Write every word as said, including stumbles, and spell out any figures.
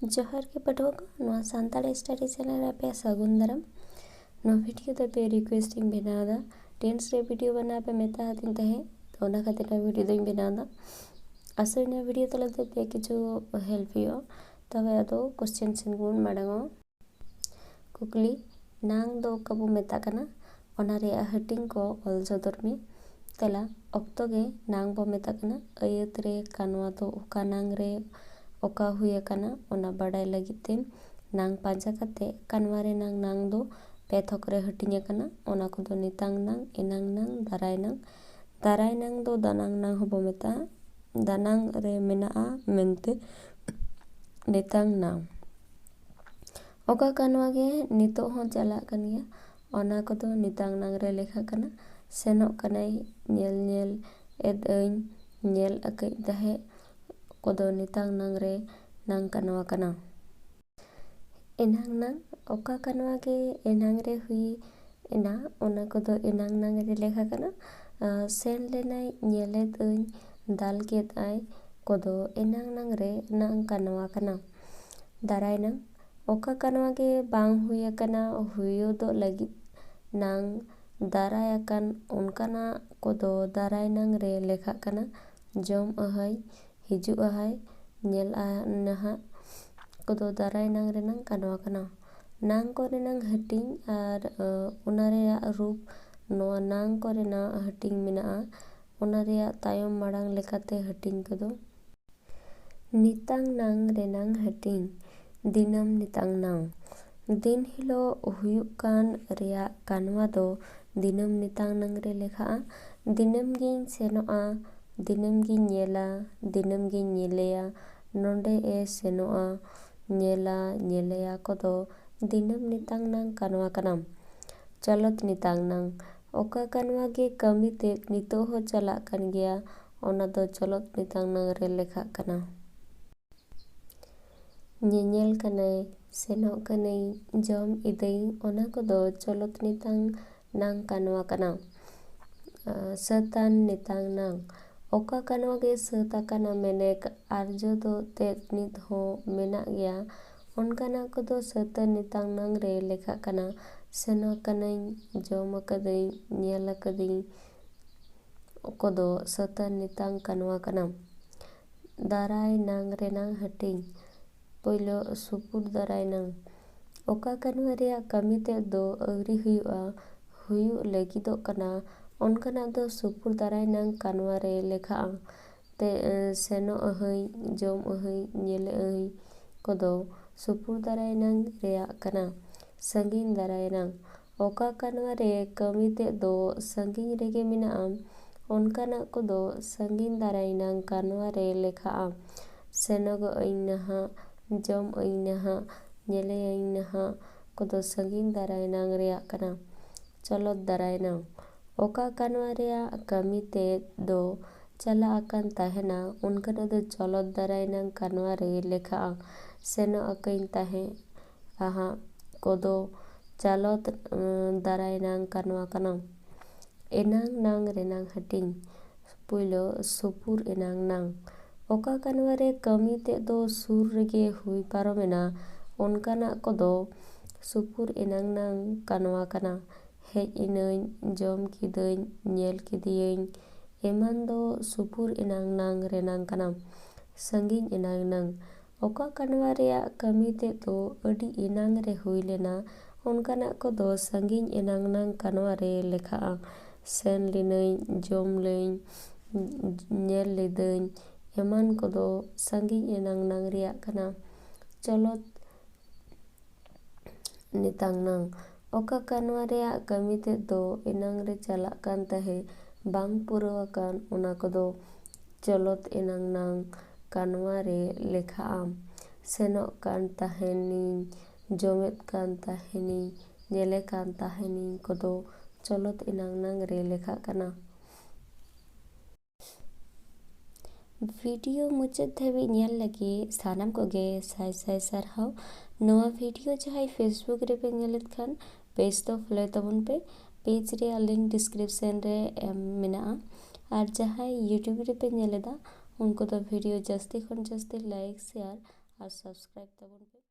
ᱡᱚᱦᱟᱨ ᱜᱮ ᱯᱟᱹᱴᱷᱩᱣᱟᱹ ᱠᱚ, ᱱᱚᱣᱟ ᱥᱟᱱᱛᱟᱲᱤ study channel ᱨᱮ ᱟᱯᱮᱭᱟᱜ ᱥᱟᱹᱜᱩᱱ ᱫᱟᱨᱟᱢ᱾ ᱱᱚᱣᱟ video ᱫᱚ ᱟᱯᱮ request ᱤᱧ ᱵᱮᱱᱟᱣ ᱮᱫᱟ᱾ Tense ᱨᱮ video ᱵᱮᱱᱟᱣ ᱯᱮ ᱢᱮᱛᱟ ᱟᱹᱫᱤᱧ ᱛᱟᱦᱮᱸᱫ, ᱛᱚ ᱚᱱᱟ ᱠᱷᱟᱹᱛᱤᱨ ᱱᱚᱣᱟ video ᱫᱚᱧ ᱵᱮᱱᱟᱣ ᱮᱫᱟ᱾ ᱟᱥᱚᱜ ᱟᱹᱧ ᱱᱚᱣᱟ video ᱛᱟᱞᱟᱛᱮ ᱟᱯᱮᱭᱟᱜ ᱠᱤᱪᱷᱩ help ᱦᱩᱭᱩᱜᱼᱟ᱾ ᱛᱚᱵᱮ ᱟᱫᱚ question ᱥᱮᱱ ᱵᱚᱱ ᱢᱟᱲᱟᱝᱚᱜᱼᱟ᱾ ᱠᱩᱠᱞᱤ, ᱱᱟᱝ ᱫᱚ ᱚᱠᱟ ᱵᱚ ᱢᱮᱛᱟᱜ ᱠᱟᱱᱟ? ᱚᱱᱟ ᱨᱮᱭᱟᱜ ᱦᱟᱹᱴᱤᱧ ᱠᱚ ᱚᱞ ᱥᱚᱫᱚᱨ ᱢᱮ᱾ ᱛᱮᱞᱟ, ᱚᱠᱛᱚ ᱜᱮ ᱱᱟᱝ ᱵᱚ ᱢᱮᱛᱟᱜ ᱠᱟᱱᱟ᱾ ᱟᱹᱭᱟᱹᱛ ᱨᱮ ᱠᱟᱱᱣᱟ ᱫᱚ ᱚᱠᱟ ᱱᱟᱝ ᱨᱮ ᱚᱠᱟ ᱦᱩᱭ ᱟᱠᱟᱱᱟ, ᱚᱱᱟ ᱵᱟᱰᱟᱭ ᱞᱟᱹᱜᱤᱫ ᱛᱮ ᱱᱟᱝ ᱯᱟᱸᱡᱟ ᱠᱟᱛᱮ ᱠᱟᱱᱣᱟ ᱨᱮ ᱱᱟᱝ, ᱱᱟᱝ ᱫᱚ ᱯᱮ ᱛᱷᱚᱠ ᱨᱮ ᱦᱟᱹᱴᱤᱧ ᱟᱠᱟᱱᱟ᱾ ᱚᱱᱟ ᱠᱚᱫᱚ ᱱᱤᱛᱟᱝ ᱱᱟᱝ, ᱮᱱᱟᱝ ᱱᱟᱝ, ᱫᱟᱨᱟᱭ ᱱᱟᱝ᱾ ᱫᱟᱨᱟᱭ ᱱᱟᱝ ᱫᱚ ᱫᱟᱱᱟᱝ ᱱᱟᱝ ᱦᱚᱸᱵᱚ ᱢᱮᱛᱟᱜᱼᱟ᱾ ᱫᱟᱱᱟᱝ ᱨᱮ ᱢᱮᱱᱟᱜᱼᱟ ᱢᱮᱱᱛᱮ ᱱᱤᱛᱟᱝ ᱱᱟᱝ᱾ ᱚᱠᱟ ᱠᱟᱱᱣᱟ ᱜᱮ ᱱᱤᱛᱚᱜ ᱦᱚᱸ ᱪᱟᱞᱟᱜ ᱠᱟᱱ ᱜᱮᱭᱟ, ᱚᱱᱟ ᱠᱚᱫᱚ ᱱᱤᱛᱟᱝ ᱱᱟᱝ ᱨᱮ ᱞᱮᱠᱷᱟᱜ ᱠᱟᱱᱟ᱾ ᱥᱮᱱᱚᱜ ᱠᱟᱱᱟᱭ, ᱧᱮᱞ ᱧᱮᱞ ᱮᱫ ᱟᱹᱧ, ᱧᱮᱞ ᱟᱹᱠᱟᱹᱧ ᱛᱟᱦᱮᱸᱫ ᱠᱚᱫᱚ ᱱᱤᱛᱟᱝ ᱱᱟᱝ ᱨᱮ ᱱᱟᱝ ᱠᱟᱱᱣᱟ ᱠᱟᱱᱟ᱾ ᱮᱱᱟᱝ ᱱᱟᱝ, ᱚᱠᱟ ᱠᱟᱱᱣᱟ ᱜᱮ ᱮᱱᱟᱝ ᱨᱮ ᱦᱩᱭ ᱮᱱᱟ, ᱚᱱᱟ ᱠᱚᱫᱚ ᱮᱱᱟᱝ ᱱᱟᱝ ᱨᱮ ᱞᱮᱠᱷᱟ ᱠᱟᱱᱟ᱾ ᱟᱨ ᱥᱮᱱ ᱞᱮᱱᱟᱭ, ᱧᱮᱞᱮᱫ ᱟᱹᱧ, ᱫᱟᱞ ᱠᱮᱫ ᱟᱭ ᱠᱚᱫᱚ ᱮᱱᱟᱝ ᱱᱟᱝ ᱨᱮ ᱱᱟᱝ ᱠᱟᱱᱣᱟ ᱠᱟᱱᱟ᱾ ᱫᱟᱨᱟᱭ ᱱᱟᱝ, ᱚᱠᱟ ᱠᱟᱱᱣᱟ ᱜᱮ ᱵᱟᱝ ᱦᱩᱭ ᱟᱠᱟᱱᱟ, ᱦᱩᱭᱩᱫᱚᱜ ᱞᱟᱹᱜᱤᱫ ᱱᱟᱝ ᱫᱟᱨᱟᱭ ᱟᱠᱟᱱ ᱚᱱᱠᱟᱱᱟᱜ ᱠᱚᱫᱚ ᱫᱟᱨᱟᱭ ᱱᱟᱝ ᱨᱮ ᱞᱮᱠᱷᱟᱜ ᱠᱟᱱᱟ᱾ ᱡᱚᱢ ᱟᱦᱟᱭ, ᱦᱤᱡᱩᱜ ᱟᱦᱟᱭ, ᱧᱮᱞ ᱟ ᱱᱟᱦᱟᱜ ᱠᱚᱫᱚ ᱫᱟᱨᱟᱭ ᱱᱟᱝ ᱨᱮᱱᱟᱝ ᱠᱟᱱᱣᱟ ᱠᱟᱱᱟ᱾ ᱱᱟᱝ ᱠᱚᱨᱮᱱᱟᱝ ᱦᱟᱹᱴᱤᱧ ᱟᱨ, ᱟᱸ, ᱚᱱᱟ ᱨᱮᱭᱟᱜ ᱨᱩᱯ, ᱱᱚᱣᱟ ᱱᱟᱝ ᱠᱚᱨᱮᱱᱟᱜ ᱦᱟᱹᱴᱤᱧ ᱢᱮᱱᱟᱜᱼᱟ᱾ ᱚᱱᱟ ᱨᱮᱭᱟᱜ ᱛᱟᱭᱚᱢ ᱢᱟᱲᱟᱝ ᱞᱮᱠᱟᱛᱮ ᱦᱟᱹᱴᱤᱧ ᱠᱚᱫᱚ᱾ ᱱᱤᱛᱟᱝ ᱱᱟᱝ ᱨᱮᱱᱟᱝ ᱦᱟᱹᱴᱤᱧ, ᱫᱤᱱᱟᱹᱢ ᱱᱤᱛᱟᱝ ᱱᱟᱝ᱾ ᱫᱤᱱ ᱦᱤᱞᱳᱜ ᱦᱩᱭᱩᱜ ᱠᱟᱱ ᱨᱮᱭᱟᱜ ᱠᱟᱱᱣᱟ ᱫᱚ ᱫᱤᱱᱟᱹᱢ ᱱᱤᱛᱟᱝ ᱱᱟᱝ ᱨᱮ ᱞᱮᱠᱷᱟᱜᱼᱟ᱾ ᱫᱤᱱᱟᱹᱢ ᱜᱤᱧ ᱥᱮᱱᱚᱜᱼᱟ, ᱫᱤᱱᱟᱹᱢ ᱜᱤᱧ ᱧᱮᱞᱟ, ᱫᱤᱱᱟᱹᱢ ᱜᱤᱧ ᱧᱮᱞᱮᱭᱟ, ᱱᱚᱸᱰᱮ ᱮ ᱥᱮᱱᱚᱜᱼᱟ, ᱧᱮᱞᱟ, ᱧᱮᱞᱮᱭᱟ ᱠᱚᱫᱚ ᱫᱤᱱᱟᱹᱢ ᱱᱤᱛᱟᱝ ᱱᱟᱝ ᱠᱟᱱᱣᱟ ᱠᱟᱱᱟ᱾ ᱪᱚᱞᱚᱛ ᱱᱤᱛᱟᱝ ᱱᱟᱝ, ᱚᱠᱟ ᱠᱟᱱᱣᱟ ᱜᱮ ᱠᱟᱹᱢᱤ ᱛᱮᱫ ᱱᱤᱛᱚᱜ ᱦᱚᱸ ᱪᱟᱞᱟᱜ ᱠᱟᱱ ᱜᱮᱭᱟ, ᱚᱱᱟ ᱫᱚ ᱪᱚᱞᱚᱛ ᱱᱤᱛᱟᱝ ᱱᱟᱝ ᱨᱮ ᱞᱮᱠᱷᱟᱜ ᱠᱟᱱᱟ᱾ ᱧᱮᱧᱮᱞ ᱠᱟᱱᱟᱭ, ᱥᱮᱱᱚᱜ ᱠᱟᱹᱱᱟᱹᱧ, ᱡᱚᱢ ᱤᱫᱟᱹᱧ, ᱚᱱᱟ ᱠᱚᱫᱚ ᱪᱚᱞᱚᱛ ᱱᱤᱛᱟᱝ ᱱᱟᱝ ᱠᱟᱱᱣᱟ ᱠᱟᱱᱟ᱾ ᱟᱸ, ᱥᱟᱹᱛᱟᱱ ᱱᱤᱛᱟᱝ ᱱᱟᱝ, ᱚᱠᱟ ᱠᱟᱱᱣᱟ ᱜᱮ ᱥᱟᱹᱛ ᱟᱠᱟᱱᱟ ᱢᱮᱱᱮᱠ ᱟᱨᱡᱚ ᱫᱚ ᱛᱮᱫ ᱱᱤᱛ ᱦᱚᱸ ᱢᱮᱱᱟᱜ ᱜᱮᱭᱟ᱾ ᱚᱱᱠᱟᱱᱟᱜ ᱠᱚᱫᱚ ᱥᱟᱹᱛᱟᱹᱱ ᱱᱤᱛᱟᱝ ᱱᱟᱝ ᱨᱮ ᱞᱮᱠᱷᱟᱜ ᱠᱟᱱᱟ᱾ ᱥᱮᱱ ᱟᱠᱟᱱᱟᱹᱧ, ᱡᱚᱢ ᱟᱠᱟᱫᱟᱹᱧ, ᱧᱮᱞ ᱟᱠᱟᱫᱟᱹᱧ ᱠᱚᱫᱚ ᱥᱟᱹᱛᱟᱹᱱ ᱱᱤᱛᱟᱝ ᱠᱟᱱᱣᱟ ᱠᱟᱱᱟ᱾ ᱫᱟᱨᱟᱭ ᱱᱟᱝ ᱨᱮᱱᱟᱝ ᱦᱟᱹᱴᱤᱧ᱾ ᱯᱳᱭᱞᱳ, ᱥᱩᱯᱩᱨ ᱫᱟᱨᱟᱭ ᱱᱟᱝ᱾ ᱚᱠᱟ ᱠᱟᱱᱣᱟ ᱨᱮᱭᱟᱜ ᱠᱟᱹᱢᱤ ᱛᱮᱫ ᱫᱚ ᱟᱹᱣᱨᱤ ᱦᱩᱭᱩᱜᱼᱟ, ᱦᱩᱭᱩᱜ ᱞᱟᱹᱜᱤᱫᱚᱜ ᱠᱟᱱᱟ, ᱚᱱᱠᱟᱱᱟᱜ ᱫᱚ ᱥᱩᱯᱩᱨ ᱫᱟᱨᱟᱭ ᱱᱟᱝ ᱠᱟᱱᱣᱟ ᱨᱮ ᱞᱮᱠᱷᱟᱜᱼᱟ᱾ ᱛᱮ, ᱮ, ᱥᱮᱱᱚᱜ ᱟᱹᱦᱟᱹᱧ, ᱡᱚᱢ ᱟᱹᱦᱟᱹᱧ, ᱧᱮᱞᱮᱜ ᱟᱹᱦᱟᱹᱧ ᱠᱚᱫᱚ ᱥᱩᱯᱩᱨ ᱫᱟᱨᱟᱭ ᱱᱟᱝ ᱨᱮᱭᱟᱜ ᱠᱟᱱᱟ᱾ ᱥᱟᱺᱜᱤᱧ ᱫᱟᱨᱟᱭ ᱱᱟᱝ᱾ ᱚᱠᱟ ᱠᱟᱱᱣᱟ ᱨᱮ ᱠᱟᱹᱢᱤ ᱛᱮᱫ ᱫᱚ ᱥᱟᱺᱜᱤᱧ ᱨᱮᱜᱮ ᱢᱮᱱᱟᱜᱼᱟ, ᱚᱱᱠᱟᱱᱟᱜ ᱠᱚᱫᱚ ᱥᱟᱺᱜᱤᱧ ᱫᱟᱨᱟᱭ ᱱᱟᱝ ᱠᱟᱱᱣᱟ ᱨᱮ ᱞᱮᱠᱷᱟᱜᱼᱟ᱾ ᱥᱮᱱᱚᱜᱚᱜ ᱟᱹᱧ ᱱᱟᱦᱟᱜ, ᱡᱚᱢ ᱟᱹᱧ ᱱᱟᱦᱟᱜ, ᱧᱮᱞᱮᱭᱟᱹᱧ ᱱᱟᱦᱟᱜ ᱠᱚᱫᱚ ᱥᱟᱺᱜᱤᱧ ᱫᱟᱨᱟᱭ ᱱᱟᱝ ᱨᱮᱭᱟᱜ ᱠᱟᱱᱟ᱾ ᱪᱚᱞᱚᱛ ᱫᱟᱨᱟᱭ ᱱᱟᱝ᱾ ᱚᱠᱟ ᱠᱟᱱᱣᱟ ᱨᱮᱭᱟᱜ ᱠᱟᱹᱢᱤ ᱛᱮᱫ ᱫᱚ ᱪᱟᱞᱟᱜ ᱟᱠᱟᱱ ᱛᱟᱦᱮᱱᱟ, ᱚᱱᱠᱟᱱᱟᱜ ᱫᱚ ᱪᱚᱞᱚᱛ ᱫᱟᱨᱟᱭ ᱱᱟᱝ ᱠᱟᱱᱣᱟ ᱨᱮ ᱞᱮᱠᱷᱟᱜᱼᱟ᱾ ᱥᱮᱱᱚᱜ ᱟᱠᱟᱧ ᱛᱟᱦᱮᱸᱫ ᱟᱦᱟᱜ ᱠᱚᱫᱚ ᱪᱟᱞᱚᱛ, ᱮᱸ, ᱫᱟᱨᱟᱭ ᱱᱟᱝ ᱠᱟᱱᱣᱟ ᱠᱟᱱᱟ᱾ ᱮᱱᱟᱝ ᱱᱟᱝ ᱨᱮᱱᱟᱝ ᱦᱟᱹᱴᱤᱧ᱾ ᱯᱩᱭᱞᱟᱹ, ᱥᱩᱯᱩᱨ ᱮᱱᱟᱝ ᱱᱟᱝ᱾ ᱚᱠᱟ ᱠᱟᱱᱣᱟ ᱨᱮ ᱠᱟᱹᱢᱤ ᱛᱮᱫ ᱫᱚ ᱥᱩᱨ ᱨᱮᱜᱮ ᱦᱩᱭ ᱯᱟᱨᱚᱢᱮᱱᱟ, ᱚᱱᱠᱟᱱᱟᱜ ᱠᱚᱫᱚ ᱥᱩᱯᱩᱨ ᱮᱱᱟᱝ ᱱᱟᱝ ᱠᱟᱱᱣᱟ ᱠᱟᱱᱟ᱾ ᱦᱮᱡ ᱮᱱᱟᱹᱧ, ᱡᱚᱢ ᱠᱤᱫᱟᱹᱧ, ᱧᱮᱞ ᱠᱮᱫᱮᱭᱟᱹᱧ ᱮᱢᱟᱱ ᱫᱚ ᱥᱩᱯᱩᱨ ᱮᱱᱟᱝ ᱱᱟᱝ ᱨᱮᱱᱟᱝ ᱠᱟᱱᱟ᱾ ᱥᱟᱺᱜᱤᱧ ᱮᱱᱟᱝ ᱱᱟᱝ᱾ ᱚᱠᱟ ᱠᱟᱱᱣᱟ ᱨᱮᱭᱟᱜ ᱠᱟᱹᱢᱤ ᱛᱮᱫ ᱫᱚ ᱟᱹᱰᱤ ᱮᱱᱟᱝ ᱨᱮ ᱦᱩᱭ ᱞᱮᱱᱟ, ᱚᱱᱠᱟᱱᱟᱜ ᱠᱚᱫᱚ ᱥᱟᱺᱜᱤᱧ ᱮᱱᱟᱝ ᱱᱟᱝ ᱠᱟᱱᱣᱟ ᱨᱮ ᱞᱮᱠᱷᱟᱜᱼᱟ᱾ ᱥᱮᱱ ᱞᱤᱱᱟᱹᱧ, ᱡᱚᱢ ᱞᱟᱹᱧ, ᱧᱮᱞ ᱞᱤᱫᱟᱹᱧ ᱮᱢᱟᱱ ᱠᱚᱫᱚ ᱥᱟᱺᱜᱤᱧ ᱮᱱᱟᱝ ᱱᱟᱝ ᱨᱮᱭᱟᱜ ᱠᱟᱱᱟ᱾ ᱪᱚᱞᱚᱛ ᱱᱤᱛᱟᱝ ᱱᱟᱝ᱾ ᱚᱠᱟ ᱠᱟᱱᱣᱟ ᱨᱮᱭᱟᱜ ᱠᱟᱹᱢᱤ ᱛᱮᱫ ᱫᱚ ᱮᱱᱟᱝ ᱨᱮ ᱪᱟᱞᱟᱜ ᱠᱟᱱ ᱛᱟᱦᱮᱸ, ᱵᱟᱝ ᱯᱩᱨᱟᱹᱣ ᱟᱠᱟᱱ, ᱚᱱᱟ ᱠᱚᱫᱚ ᱪᱚᱞᱚᱛ ᱮᱱᱟᱝ ᱱᱟᱝ ᱠᱟᱱᱣᱟ ᱨᱮ ᱞᱮᱠᱷᱟᱜᱼᱟ᱾ ᱥᱮᱱᱚᱜ ᱠᱟᱱ ᱛᱟᱦᱮᱱᱤᱧ, ᱡᱚᱢᱮᱫ ᱠᱟᱱ ᱛᱟᱦᱮᱱᱤᱧ, ᱧᱮᱞᱮ ᱠᱟᱱ ᱛᱟᱦᱮᱱᱤᱧ ᱠᱚᱫᱚ ᱪᱚᱞᱚᱛ ᱮᱱᱟᱝ ᱱᱟᱝ ᱨᱮ ᱞᱮᱠᱷᱟᱜ ᱠᱟᱱᱟ᱾ ᱵᱷᱤᱰᱤᱭᱳ ᱢᱩᱪᱟᱹᱫ ᱫᱷᱟᱹᱵᱤᱡ ᱧᱮᱞ ᱞᱟᱹᱜᱤᱫ ᱥᱟᱱᱟᱢ ᱠᱚᱜᱮ ᱥᱟᱭ ᱥᱟᱭ ᱥᱟᱨᱦᱟᱣ᱾ ᱱᱚᱣᱟ ᱵᱷᱤᱰᱤᱭᱳ ᱡᱟᱦᱟᱸᱭ Facebook ᱨᱮᱯᱮ ᱧᱮᱞᱮᱫ ᱠᱷᱟᱱ, ᱯᱮᱡᱽ ᱫᱚ ᱯᱷᱚᱞᱳᱭ ᱛᱟᱵᱚᱱ ᱯᱮ᱾ ᱯᱮᱡᱽ ᱨᱮᱭᱟᱜ ᱞᱤᱝᱠ ᱰᱤᱥᱠᱨᱤᱯᱥᱚᱱ ᱨᱮ ᱮᱢ ᱢᱮᱱᱟᱜᱼᱟ᱾ ᱟᱨ ᱡᱟᱦᱟᱸᱭ YouTube ᱨᱮᱯᱮ ᱧᱮᱞ ᱮᱫᱟ, ᱩᱱᱠᱩ ᱫᱚ video ᱡᱟᱹᱥᱛᱤ ᱠᱷᱚᱱ ᱡᱟᱹᱥᱛᱤ like, share ᱟᱨ subscribe ᱛᱟᱵᱚᱱ ᱯᱮ᱾